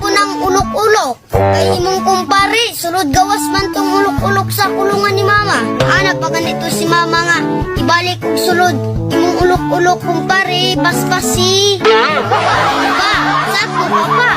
ko ng ulok-ulok. Kay imong kumpare, sulod gawas man tong ulok-ulok sa kulungan ni mama. Ana pa ganito si mama nga, ibalik og sulod. Imong ulok-ulok, kumpare, paspasi. Pa, sakto ka pa.